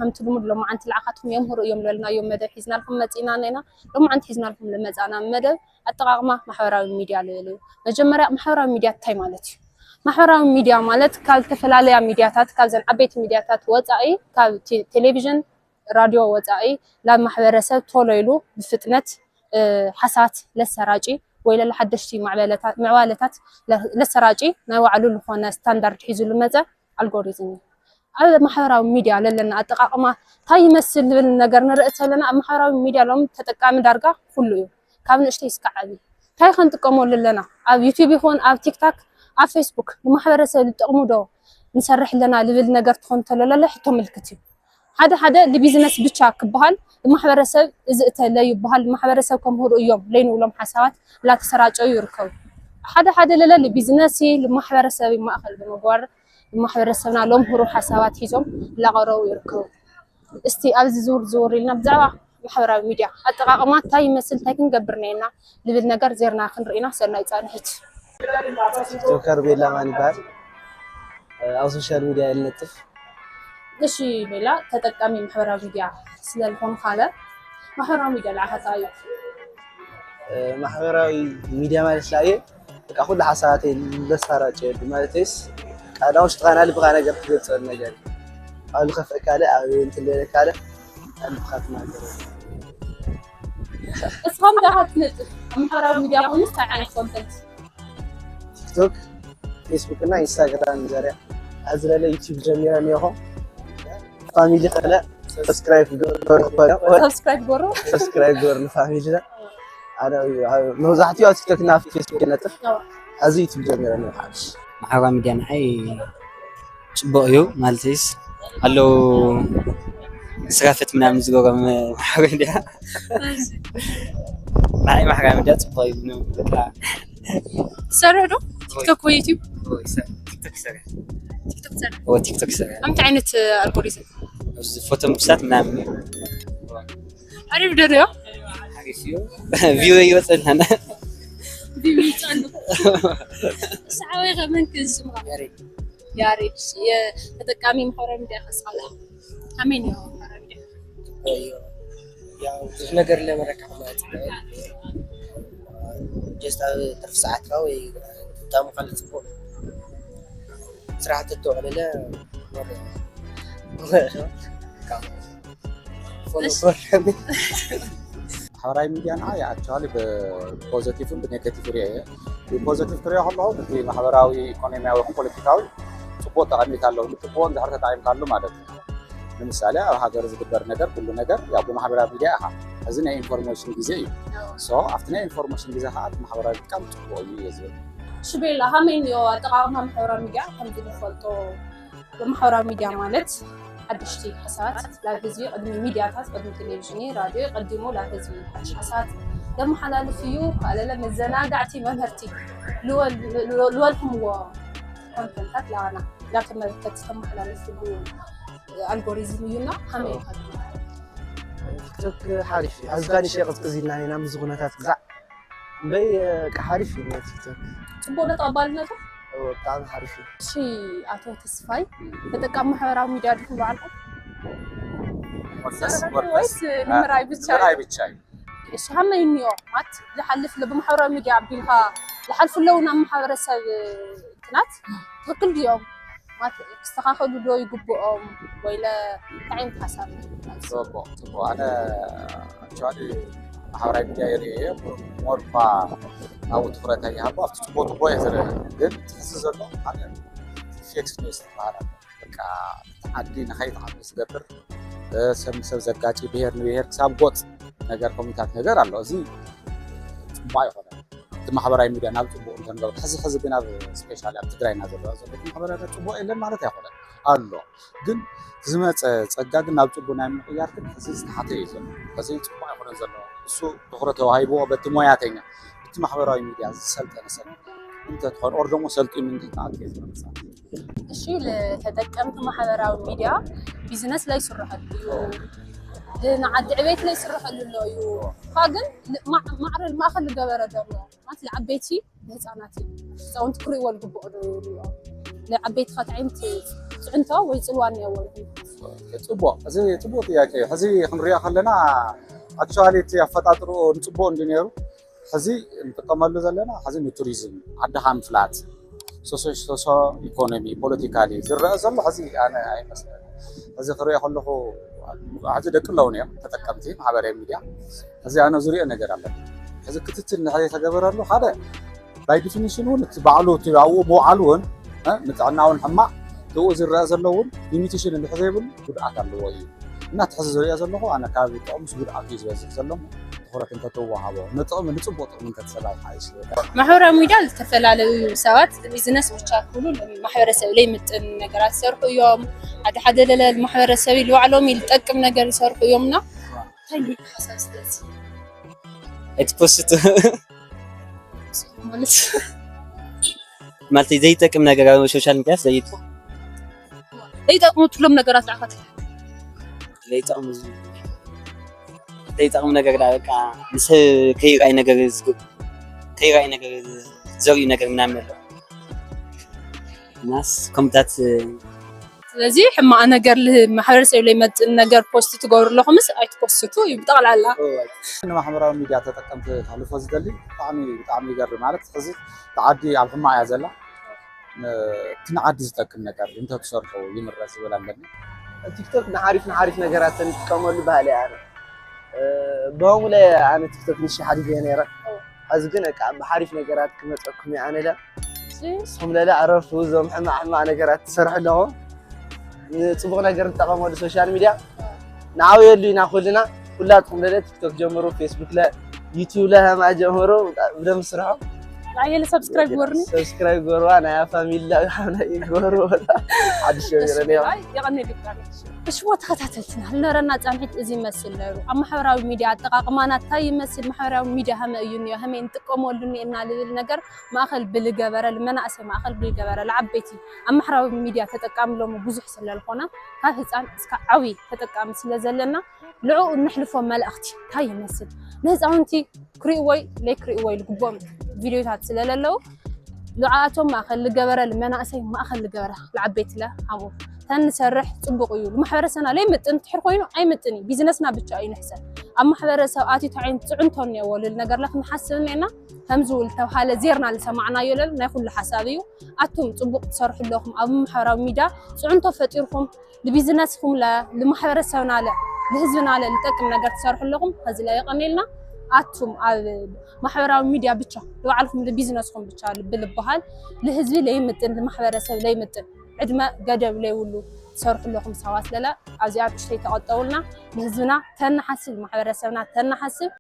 ከምቲ ልሙድ ሎማዓንቲ ንዓኻትኩም የምህሩ እዮም ዝበልናዮም መደብ ሒዝናልኩም መፂእና ኢና። ሎማዓንቲ ሒዝናልኩም ዝመፃእና መደብ ኣጠቓቕማ ማሕበራዊ ሚድያ ዝብል እዩ። መጀመርያ ማሕበራዊ ሚድያ እንታይ ማለት እዩ? ማሕበራዊ ሚድያ ማለት ካብ ዝተፈላለያ ሚድያታት፣ ካብዘን ዓበይቲ ሚድያታት ወፃኢ፣ ካብ ቴ- ቴሌቪዥን፣ ራድዮ ወፃኢ፣ ናብ ማሕበረሰብ ቶሎ ኢሉ ብፍጥነት ሓሳባት ለሰራጪ ወይ ለለ ሓደሽቲ ማዕበለታት ምዕባለታት ለሰራጪ ናይ ባዕሉ ዝኾነ ስታንዳርድ ሒዙ ልመፀ ኣልጎሪዝም እዩ። ኣብ ማሕበራዊ ሚድያ ለለና ኣጠቃቅማ እንታይ ይመስል ዝብል ነገር ንርኢ ተለና ኣብ ማሕበራዊ ሚድያ ሎም ተጠቃሚ ዳርጋ ኩሉ እዩ፣ ካብ ንእሽተይ እስካ ዓቢ። እንታይ ከንጥቀመሉ ኣለና? ኣብ ዩቲብ ይኹን ኣብ ቲክታክ ኣብ ፌስቡክ ንማሕበረሰብ ዝጠቅሙ ዶ ንሰርሕ ኣለና ዝብል ነገር ትኾን ተሎ ለለ ሕቶ ምልክት እዩ። ሓደ ሓደ ንቢዝነስ ብቻ ክበሃል ንማሕበረሰብ እዚ እተለ ይበሃል፣ ማሕበረሰብ ከምህሩ እዮም ለይንብሎም ሓሳባት ላተሰራጨዩ ይርከቡ። ሓደ ሓደ ለለ ንቢዝነስ ንማሕበረሰብ ማእኸል ብምግባር ንማሕበረሰብና ለምህሩ ሓሳባት ሒዞም ላቀረቡ ይርከቡ። እስቲ ኣብዚ ዝውር ዝውር ኢልና ብዛዕባ ማሕበራዊ ሚድያ ኣጠቃቅማ እንታይ ይመስል እንታይ ክንገብር ነና ዝብል ነገር ዜርና ክንርኢና ሰናይ ፃንሒት። ቲክቶከር ቤላ ማን ይበሃል። ኣብ ሶሻል ሚድያ እየ ልነጥፍ። እሺ ቤላ ተጠቃሚ ማሕበራዊ ሚድያ ስለልኾን ካለ ማሕበራዊ ሚድያ ለዓኸታ እዩ። ማሕበራዊ ሚድያ ማለት ላየ በቃ ኩሉ ሓሳባተይ ለሳራጨየሉ ማለተይስ ቃዳ ውሽጥኻ ናይ ልብኻ ነገር ትገልፀሉ ነገር እዩ። ኣብ ልኸፍእ ካልእ ኣብ እንትን ካልእ ኣብ ልብኻ ትናገር። እስኻም ዳኻ ትነጥፍ ኣብ ማሕበራዊ ሚድያ ኮይኑ እንታይ ዓይነት ኮንተንት? ቲክቶክ፣ ፌስቡክ እና ኢንስታግራም ዘርያ ኣዝለለ ዩቲብ ጀሚረ እኒኹ ፋሚሊ ከለ ሰብስክራይብ ገበሩ ሰብስክራይብ ገበሩ ሰብስክራይብ ገበሩ ንፋሚሊ መብዛሕትኡ ኣብ ቲክቶክ እና ፌስቡክ ነጥፍ ኣዚ ዩቲብ ጀሚረ እኒኹ ሓድሽ። ማሕበራዊ ሚድያ ንዓይ ፅቡቅ እዩ ማለትይስ ኣለዉ ስራፈት ምናምን ዝገበሮም ማሕበራዊ ሚድያ ንዓይ ማሕበራዊ ሚድያ ፅቡቅ እዩ በቃ ትሰርሕ ዶ ቲክቶክ ወይ ዩቲብ? ቲክቶክ ይሰርሕ። ቲክቶክ ይሰርሕ። ቲክቶክ ይሰርሕ። ኣብ እንታይ ዓይነት ኣልጎሪዝም? ኣብዚ ፎቶ ምብሳት ምናምን እዩ። ኣሪፍ ዶ ዶ? ሓሪፍ እዩ። ቪው ይወፅልና። ቪው ይወፅልና። ሰዓበይ ከመን ክዝምራ? ያሬድ። ያሬድ ተጠቃሚ ማሕበራዊ ሚድያ ከስቃላ። ከመይ ነው ማሕበራዊ ሚድያ? ያው ብዙሕ ነገር ለመረካብ ማለት ነው። ጀስት ኣብ ትርፊ ሰዓትካ ወይ ታሙ ካልእ ፅቡቅ ስራሕ ተተውዕለለ ማሕበራዊ ሚድያ ንዓይ ኣክቹዋሊ ብፖዘቲቭን ብኔጋቲቭ ሪኦ እየ። ብፖዘቲቭ ክሪኦ ከለኹ እቲ ማሕበራዊ ኢኮኖሚያዊ ፖለቲካዊ ፅቡቅ ጠቐሜታ ኣለዎ። ንፅቡቅ እንድሕር ተጠቂምካሉ ማለት እዩ። ንምሳሌ ኣብ ሃገር ዝግበር ነገር ኩሉ ነገር ያው ብማሕበራዊ ሚድያ ኢኻ። እዚ ናይ ኢንፎርሜሽን ግዜ እዩ። ሶ ኣብቲ ናይ ኢንፎርሜሽን ግዜ ከዓ እቲ ማሕበራዊ ምጥቃም ፅቡቅ እዩ እየ ዝብል። ሽቤላ ከመይ እኒኦ ኣጠቃቅማ ማሕበራዊ ሚድያ ከምዚ ንፈልጦ ብማሕበራዊ ሚድያ ማለት ሓደሽቲ ሓሳባት ናብ ህዝቢ ቅድሚ ሚድያታት ቅድሚ ቴሌቪዥን ራድዮ ቀዲሙ ናብ ህዝቢ ሓድሽ ሓሳባት ዘመሓላልፍ እዩ። ካለለ መዘናጋዕቲ መምህርቲ ልወልኩምዎ ኮንተንታት ላና ናብ ተመልከቲ ተመሓላልፍሉ ኣልጎሪዝም እዩና ከመይ ይኸዱ? ቲክቶክ ሓሪፍ እዩ። ኣብዚ ጋር ሸ ቅዝቅዝ ኢልና ኢና ምስ ኩነታት ግዛዕ እምበይ ሓሪፍ እዩ ቲክቶክ። ፅቡቅ ዶ ተቐባልነቱ? ብጣዕሚ ሓሪፍ እዩ። እሺ ኣቶ ተስፋይ ተጠቃሚ ማሕበራዊ ሚድያ ዲኹም ባዕልኩም? ወይስ ንምራይ ብቻ? ምራይ ብቻ እዩ። እሺ ከመይ እኒኦ ማለት ዝሓልፍ ብማሕበራዊ ሚድያ ኣቢልካ ዝሓልፉ ኣለዉ ናብ ማሕበረሰብ እንትናት ትክክል ድዮም? ክስተኻኸሉ ዶ ይግብኦም ወይለ እንታይ ዓይነት ሓሳብ? ፅቡቅ ፅቡቅ ኣነ ኣክቹዋሊ ማሕበራዊ ሚድያ የርኢ እየ ሞር እኳ ናብኡ ትኩረት ኣይሃቦ ኣብቲ ፅቡቅ ፅቡቅ እየ ዝርኢ ግን ትሕዚ ዘሎ ሓደ ፌክ ኒውስ ዝበሃል ኣሎ በቃ ዓዲ ንኸይትዓቢ ዝገብር ሰብ ንሰብ ዘጋጭ ብሄር ንብሄር ክሳብ ጎፅ ነገር ከምኡታት ነገር ኣሎ እዚ ፅቡቅ ኣይኮነን እቲ ማሕበራዊ ሚድያ ናብ ፅቡቅ እንተንገሩ ሕዚ ሕዚ ግን ኣብ ስፔሻሊ ኣብ ትግራይና ዘለዋ ዘሎ ማሕበራዊ ሚድያ ፅቡቅ የለን ማለት ኣይኮነን ኣሎ ግን ዝመፀ ፀጋ ግን ናብ ፅቡቅ ናይ ምቅያር ግን ሕዚ ዝተሓተ እዩ ዘሎ ሕዚ ፅቡቅ ኣይኮነን ዘሎ እሱ ትኩረት ተዋሂብዎ በቲ ሞያተኛ እቲ ማሕበራዊ ሚድያ ዝሰልጠነ ሰብ እንተትኾን ኦር ደግሞ ሰልጢኑ እንተተኣትየ ዝመፅእ እሺ ለተጠቀምቲ ማሕበራዊ ሚድያ ቢዝነስ ላይ ይስረሐሉ እዩ ንዓዲ ዕቤት ላይ ይስረሐሉ ኣሎ እዩ ኳ ግን ማዕረ ማእኸል ዝገበረ ዘሎ ማለት ለዓበይቲ ንህፃናት እዩ ህፃውንቲ ክርእይዎ ዝግብኦ ዶ ይብልኦ ለዓበይቲ ከትዕይምቲ ፅዕንቶ ወይ ፅልዋ እኒአዎ ፅቡቅ፣ እዚ ፅቡቅ ጥያቄ እዩ። ሕዚ ክንሪኦ ከለና ኣክቹዋሊ እቲ ኣፈጣጥርኡ ንፅቡቅ እንዲ ነይሩ፣ ሕዚ እንጥቀመሉ ዘለና ሕዚ ንቱሪዝም ዓድኻ ምፍላጥ፣ ሶሶ ኢኮኖሚ፣ ፖለቲካሊ ዝረአ ዘሎ ሕዚ ኣነ ኣይመስለኒ። ሕዚ ክሪኦ ከለኹ፣ ሕዚ ደቂ ኣለውን እዮም ተጠቀምቲ ማሕበራዊ ሚድያ። ሕዚ ኣነ ዝሪኦ ነገር ኣሎ። ሕዚ ክትትል እንድሕር ተገበረሉ ሓደ ባይ ዲፊኒሽን እውን እቲ ባዕሉ እቲ ኣብኡ ምውዓሉ እውን ንጥዕና እውን ሕማቕ፣ ብኡ ዝረአ ዘሎ እውን ሊሚቴሽን እንድሕር ዘይብሉ ጉድኣት ኣለዎ እዩ። እና እቲ ሕዚ ዝሪኦ ዘለኹ ኣነ ካብ ጥቕምስ ጉድኣት እዩ ዝበዝሕ ዘሎ። ትኹረት እንተተወሃቦ፣ ንጥቕሚ ንፅቡቅ ጥቕሚ እንተተሰላ ይሓይሽ። ማሕበራዊ ሚድያ ዝተፈላለዩ ሰባት ቢዝነስ ብቻ ክብሉ ማሕበረሰብ ለይምጥን ነገራት ይሰርሑ እዮም። ሓደ ሓደ ለለ ማሕበረሰብ ኢሉ ባዕሎም ይጠቅም ነገር ይሰርሑ እዮም። እና እንታይ ሓሳብ ስለዚ ኣይትፖስት ማለት ዘይጠቅም ነገር ኣብ ሶሻል ሚድያ ዘይት ዘይጠቅሙ ትሎም ነገራት ንዓኻ ዘይጠቅሙ ዘይጠቅሙ ነገር ዳ በቃ ንሰብ ከይርኣይ ነገር ከይርኣይ ነገር ዘርዩ ነገር ምናምን ኣሎ ናስ ከምታት ስለዚ ሕማቕ ነገር ማሕበረሰብ ለይመጥን ነገር ፖስት ትገብሩ ኣለኹምስ ኣይትፖስቱ እዩ ብጠቕላላ። ንማሕበራዊ ሚድያ ተጠቀምቲ ከሕልፎ ዝደሊ ብጣዕሚ ብጣዕሚ ይገርም። ማለት ሕዚ ተዓዲ ኣብ ሕማቕ እያ ዘላ። እቲ ንዓዲ ዝጠቅም ነገር እንተትሰርሑ ይምረፅ ዝብል ኣለኒ። ቲክቶክ ንሓሪፍ ንሓሪፍ ነገራት ተንጥቀመሉ ባህሊ ኣነ በሙለ ኣነ ቲክቶክ ንሽ ሓዲገ ነረ። ሕዚ ግን በቃ ብሓሪፍ ነገራት ክመፀኩም ኣነ ለ ስኹም ለለ ዕረፉ እዞም ሕማቅ ሕማቅ ነገራት ትሰርሑ ኣለኹም። ንፅቡቅ ነገር ንጠቀመሉ ሶሻል ሚድያ ንዓብየሉ ኢና ኩልና። ኩላትኩም ለለ ቲክቶክ ጀምሩ፣ ፌስቡክ ለ፣ ዩቲዩብ ለ ሀማ ጀምሩ። ብደም ስርሖ ኣየለ ሰብስክራይብ ወርኒ ሰብስክራይብ ገርዋ ናይ ፋሚሊ ላ ሓብና ይገሩ። ሓድሽ ገሩ ነዋ የቀኒ ድቃሚ እሽቦ ተኸታተልትና ልነረና ፃንሒት እዚ ይመስል ነይሩ። ኣብ ማሕበራዊ ሚድያ ኣጠቃቅማና እንታይ ይመስል፣ ማሕበራዊ ሚድያ ሀመ እዩ እኒኦ፣ ሀመ ንጥቀመሉ እኒኤና ልብል ነገር ማእኸል ብልገበረ ልመናእሰይ ማእኸል ብልገበረ ልዓበይቲ ኣብ ማሕበራዊ ሚድያ ተጠቃሚ ሎሚ ብዙሕ ስለልኾነ ካብ ህፃን እስካ ዓብይ ተጠቃሚ ስለዘለና ልዕኡ እነሕልፎ መልእኽቲ እንታይ ይመስል፣ ንህፃውንቲ ክሪእዎይ ለይክሪእዎይ ልግቦም ቪድዮታት ስለለለው ልዓኣቶም ማእኸል ልገበረ ልመናእሰይ ማእኸል ልገበረ ልዓበይቲ ለ ሃቦ ተንሰርሕ ፅቡቅ እዩ። ንማሕበረሰብና ለይምጥን ትሕር ኮይኑ ኣይምጥን እዩ። ቢዝነስና ብቻ እዩ ንሕሰብ። ኣብ ማሕበረሰብ ኣትዩ እንታይ ዓይነት ፅዕንቶ እኒአዎ ልል ነገር ለ ክንሓስብ እኒአና። ከምዚ ውል ተብሃለ ዜርና ልሰማዕናዮ ለል ናይ ኩሉ ሓሳብ እዩ። ኣቱም ፅቡቅ ትሰርሑ ኣለኹም ኣብ ማሕበራዊ ሚድያ ፅዕንቶ ፈጢርኩም ንቢዝነስኩም ለ ንማሕበረሰብና ለ ንህዝብና ለ ልጠቅም ነገር ትሰርሑ ኣለኹም። ከዚ ለ የቀኔልና ኣቱም ኣብ ማሕበራዊ ሚድያ ብቻ ንባዕልኩም ንቢዝነስኩም ብቻ ልቢ ልበሃል ንህዝቢ ለይምጥን ንማሕበረሰብ ለይምጥን ዕድመ ገደብ ለይብሉ ትሰርሑ ኣለኹም ሰባት ለለ ኣብዚኣ ንእሽተይ ተቐጠቡልና ንህዝብና ተነሓስብ ማሕበረሰብና ተነሓስብ።